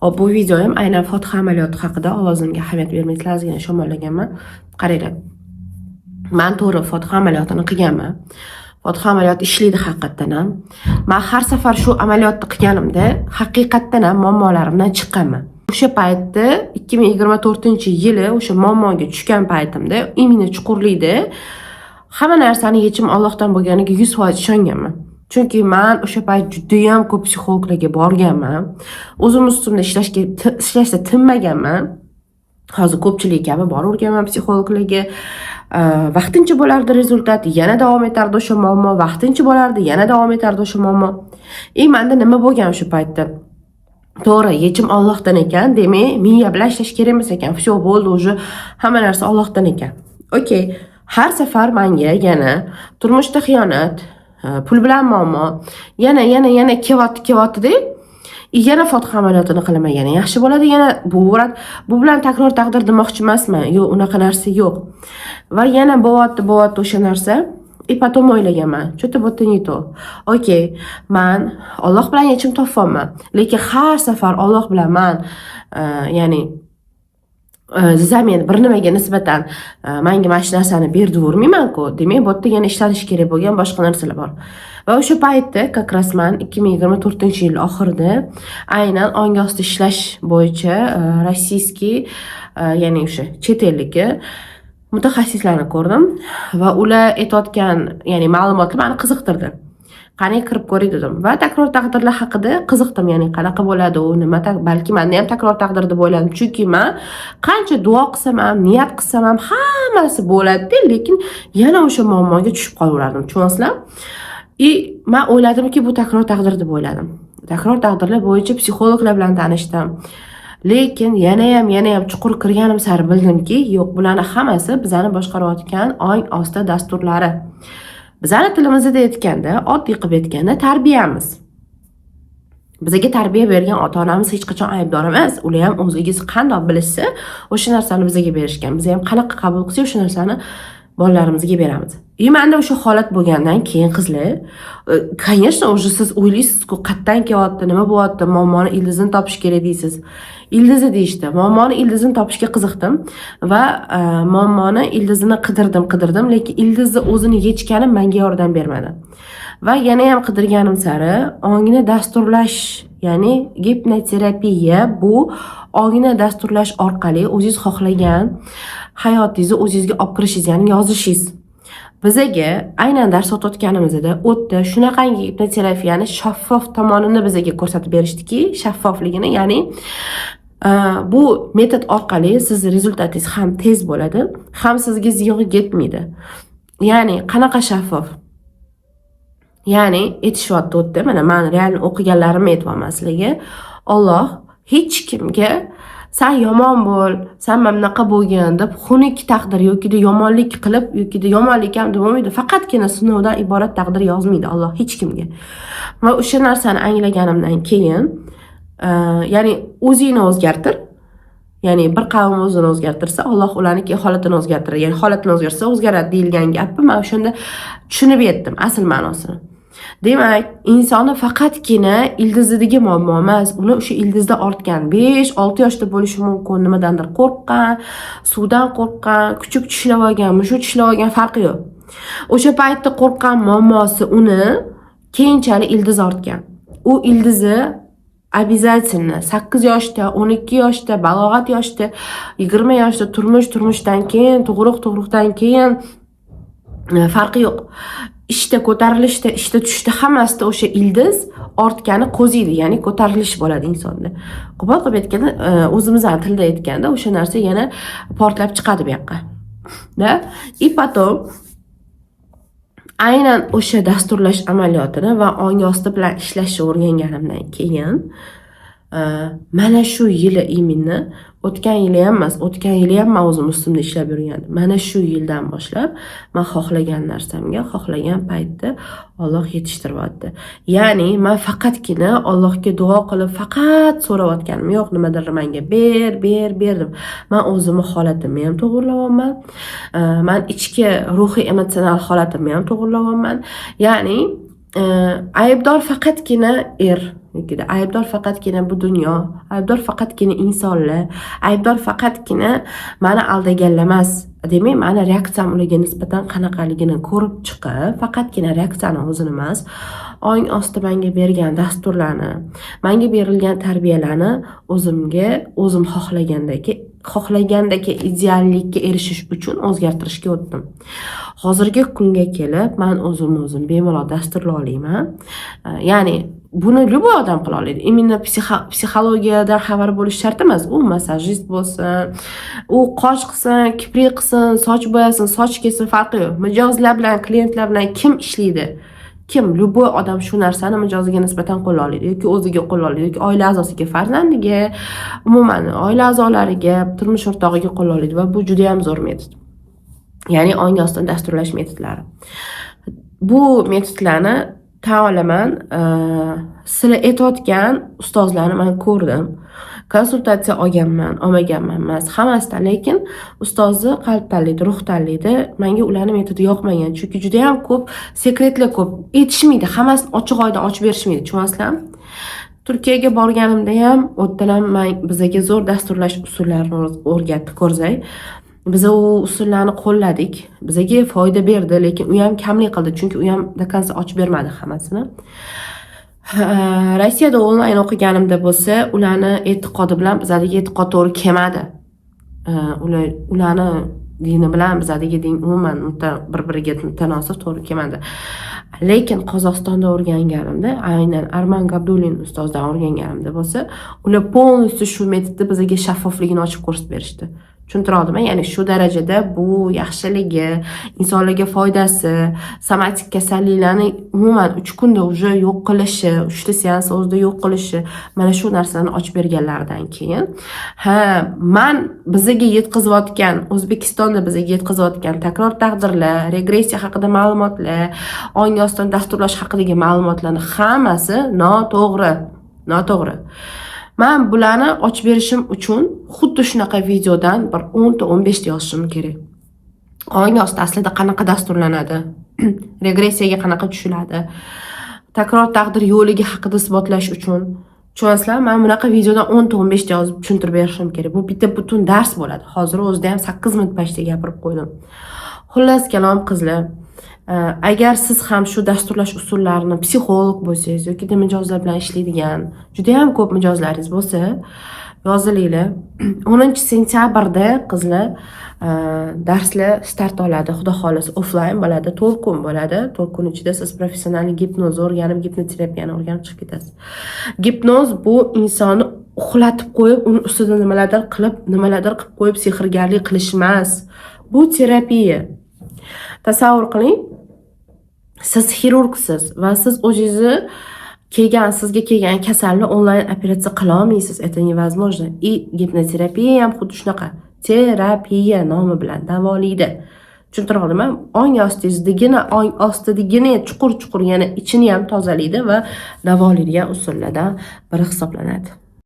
Hop, bu videoyim aynan fotiha amaliyoti haqida. Ovozimga ahamiyat bermaysizlar, ozgina shamollaganman. Qaranglar. Man to'g'ri fotiha amaliyotini qilganman. Fotiha amaliyoti ishlaydi haqiqatdan ham. Man har safar shu amaliyotni qilganimda haqiqatdan ham muammolarimdan chiqqanman. O'sha paytda, 2024-yili o'sha muammoga tushgan paytimda, именно chuqurlikda hamma narsani yechimi Allohdan bo'lganiga 100% ishonganman. Chunki man o'sha payt judayam ko'p psixologlarga borganman. O'zim ustimda ishlashda tinmaganman. Hozir ko'pchilik kabi boraverganman psixologlarga. Vaqtincha bo'lardi результат, yana davom etardi o'sha muammo, vaqtincha bo'lardi, yana davom etardi o'sha muammo. И manda nima bo'lgan o'sha paytda? To'g'ri, yechim Allohdan ekan, demak, miya bilan ishlash kerak emas ekan. Всё, bo'ldi, уже hamma narsa Allohdan ekan. Okey, har safar manga yana turmushda xiyonat, pul bilan muammo, yana, yana, yana kelyapti, kelyapti-da. И yana fotiha amaliyotini qilaman, yana yaxshi bo'ladi, yana bu bo'ladi. Bu bilan takror taqdir demoqchi emasman. Yo'q, unaqa narsa yo'q. Va yana bo'lyapti, bo'lyapti o'sha narsa. И потом o'ylaganman, что-то bu yerda не то. Okey, man Alloh bilan yechim topyapman. Lekin har safar Alloh bilan man ya'ni взамен bir nimaga nisbatan manga mana shu narsani berdivermayman-ku. Demak, bu yerda yana ishlanishi kerak bo'lgan boshqa narsalar bor. Va o'sha paytda как раз man 2024-yil oxirida aynan ong osti ishlash bo'yicha российский, ya'ni o'sha chet elligi mutaxassislarni ko'rdim va ular aytayotgan, ya'ni ma'lumotlar mani qiziqtirdi. Qani, kirib ko'ray dedim va takror taqdirlar haqida qiziqdim, ya'ni qanaqa bo'ladi u, nima, balki manda ham takror taqdir deb o'yladim, chunki man qancha duo qilsam ham, niyat qilsam ham, hammasi bo'ladi, lekin yana o'sha muammoga tushib qolaverardim, tushunyapsizlar? И man o'yladimki, bu takror taqdir deb o'yladim. Takror taqdirlar bo'yicha psixologlar bilan tanishdim, lekin yanayam, yanayam chuqur kirganim sari bildimki, yo'q, bularni hammasi bizani boshqarayotgan ong osti dasturlari. Bizani tilimizda aytganda, oddiy qilib aytganda, tarbiyamiz. Bizga tarbiya bergan ota onamiz hech qachon aybdor emas. Ular ham o'zligi qandoq bilishsa, o'sha narsani bizga berishgan. Biz ham qanaqa qabul qilsak, o'sha narsani bolalarimizga beramiz. И manda o'sha holat bo'lgandan keyin, qizlar, конечно, уже siz o'ylaysizku, qayerdan kelyapti, nima bo'lyapti, muammoni ildizini topish kerak deysiz. Ildizi deyishdi. Muammoni ildizini topishga qiziqdim va muammoni ildizini qidirdim, qidirdim, lekin ildizni o'zini yechganim menga yordam bermadi. Va yana ham qidirganim sari ongni dasturlash, ya'ni gipnoterapiya, bu ongni dasturlash orqali o'zingiz xohlagan hayotingizni o'zingizga olib kirishingiz, ya'ni yozishingiz. Bizaga aynan dars o'tayotganimizda o'tda shunaqangi gipnoterapiyani shaffof tomonini bizaga ko'rsatib berishdiki, shaffofligini, ya'ni bu metod orqali sizni результат ingiz ham tez bo'ladi, ham sizga ziyon yetmaydi. Ya'ni qanaqa shaffof? Ya'ni aytishyapti u yerda, mana man real o'qiganlarimni aytyapman sizlarga. Olloh hech kimga "San yomon bo'l, san mana bunaqa bo'lgin" deb xunuk taqdir yokida yomonlik qilib, yokida yomonlik ham deb bo'lmaydi, faqatgina sinovdan iborat taqdir yozmaydi Alloh hech kimga. Va o'sha narsani anglaganimdan keyin, ya'ni o'zingni o'zgartir, ya'ni bir qavm o'zini o'zgartirsa, Alloh ularniki holatini o'zgartiradi, ya'ni holatini o'zgartirsa, o'zgaradi deyilgan gapni man o'shanda tushunib yetdim asl ma'nosini. Demak, insonni faqatgina ildizidagi muammo emas, uni o'sha ildizda ortgan, 5-6 yoshda bo'lishi mumkin, nimadandir qo'rqqan, suvdan qo'rqqan, kuchuk tishlab olgan, mushuk tishlab olgan, farqi yo'q. O'sha paytda qo'rqqan muammosi uni keyinchalik ildiz ortgan. U ildizi обязательно 8 yoshda, 12 yoshda, balog'at yoshida, 20 yoshda, turmush, turmushdan keyin tug'ruq, tug'ruqdan keyin, farqi yo'q. Ishda ko'tarilishda, ishda tushishda, hammasida o'sha ildiz ortgani qo'ziydi, ya'ni ko'tarilish bo'ladi insonda. Qo'pol qilib aytganda, o'zimizni tilda aytganda, o'sha narsa yana portlab chiqadi bu yoqqa. Да? И потом aynan o'sha dasturlash amaliyotini va ong osti bilan ishlashni o'rganganimdan keyin, mana shu yili, именно o'tgan yili ham emas, o'tgan yili ham man o'zim ustimda ishlab yurgandim. Mana shu yildan boshlab man xohlagan narsamga xohlagan paytda Olloh yetishtiryapti. Ya'ni man faqatgina Allohga duo qilib, faqat so'rayotganim yo'q, nimadir manga ber, ber, ber deb. Man o'zimni holatimni ham to'g'irlayapman. Man ichki ruhiy, emotsional holatimni ham to'g'irlayapman. Ya'ni aybdor faqatgina er Yoki aybdor faqatgina bu dunyo, aybdor faqatgina insonlar, aybdor faqatgina mani aldaganlar emas. Demak, mani reaksiyam ularga nisbatan qanaqaligini ko'rib chiqib, faqatgina reaksiyani o'zini emas, ong osti manga bergan dasturlarni, manga berilgan tarbiyalarni o'zimga o'zim xohlagandagi ideallikka erishish uchun o'zgartirishga o'tdim. Hozirgi kunga kelib man o'zimni o'zim bemalol dasturlay olaman. Ya'ni buni любой odam qila oladi. Именно psixologiyadan xabar bo'lish shart emas. U massajist bo'lsin, u qosh qilsin, kiprik qilsin, soch bo'yasin, soch kessin, farqi yo'q. Mijozlar bilan, klientlar bilan kim ishlaydi, kim, любой odam shu narsani mijoziga nisbatan qo'llay oladi yoki o'ziga qo'llay oladi yoki oila a'zosiga, farzandiga, umuman oila a'zolariga, turmush o'rtog'iga qo'llay oladi. Va bu juda yam zo'r metod, ya'ni ong ostidan dasturlash metodlari. Bu metodlarni tan olaman, sizlar aytayotgan ustozlarni man ko'rdim, konsultatsiya olganman, olmaganman emas, hammasidan. Lekin ustozni qalb tanlaydi, ruh tanlaydi. Manga ularni metodi yoqmagan, chunki judayam ko'p sekretlar, ko'p aytishmaydi, hammasini ochiq oydin ochib berishmaydi, tushunyapsizlarmi? Turkiyaga borganimda ham, u yerdan ham man bizaga zo'r dasturlash usullarini o'rgatdi Ko'rzay. Biz u usullarni qo'lladik, bizaga foyda berdi, lekin u ham kamlik qildi, chunki u ham до конца ochib bermadi hammasini. Rossiyada onlayn o'qiganimda bo'lsa, ularni e'tiqodi bilan bizadagi e'tiqod to'g'ri kelmadi. Ular, ularni dini bilan bizadagi din umuman bir biriga mutanosib, to'g'ri kelmadi. Lekin Qozog'istonda o'rganganimda, aynan Arman Gabdulin ustozdan o'rganganimda bo'lsa, ular полностью shu metodni bizga shaffofligini ochib ko'rsatib berishdi. Tushuntira oldimmi? Ya'ni shu darajada bu yaxshiligi, insonlarga foydasi, somatik kasalliklarni umuman 3 kunda уже yo'q qilishi, uchta seans o'zida yo'q qilishi, mana shu narsalarni ochib berganlaridan keyin, ha, man bizaga yetkazayotgan, O'zbekistonda bizaga yetkazayotgan takror taqdirlar, regressiya haqida ma'lumotlar, ong ostidan dasturlash haqidagi ma'lumotlarni hammasi noto'g'ri, noto'g'ri. Man bularni ochib berishim uchun xuddi shunaqa videodan bir 10 ta, 15 ta yozishim kerak. Ong osti aslida qanaqa dasturlanadi, regressiyaga qanaqa tushiladi, takror taqdir yo'ligi haqida isbotlash uchun, tushunyapsizlar, man bunaqa videodan 10 ta, 15 ta yozib tushuntirib berishim kerak. Bu bitta butun dars bo'ladi. Hozir o'zida ham 8 minut почти gapirib qo'ydim. Xullas kalom, qizlar, agar siz ham shu dasturlash usullarini, psixolog bo'lsangiz yoki mijozlar bilan ishlaydigan judayam ko'p mijozlaringiz bo'lsa, yozilinglar. 10-sentyabrda, qizlar, darslar start oladi, xudo xohlasa. Offlayn bo'ladi, 4 kun bo'ladi. 4 kun ichida siz professional gipnoz o'rganib, gipnoterapiyani o'rganib chiqib ketasiz. Gipnoz bu insonni uxlatib qo'yib, uni ustida nimalardir qilib, nimalardir qilib qo'yib, sehrgarlik qilish emas. Bu terapiya. Tasavvur qiling, siz xirurgsiz va siz o'zingizni kelgan, sizga kelgan kasalni onlayn operatsiya qila olmaysiz, это невозможно. И gipnoterapiya ham xuddi shunaqa, terapiya nomi bilan davolaydi. Tushuntira oldimmi? Ong ostingizdagini, ong ostidagini chuqur chuqur yana ichini ham tozalaydi va davolaydigan usullardan biri hisoblanadi.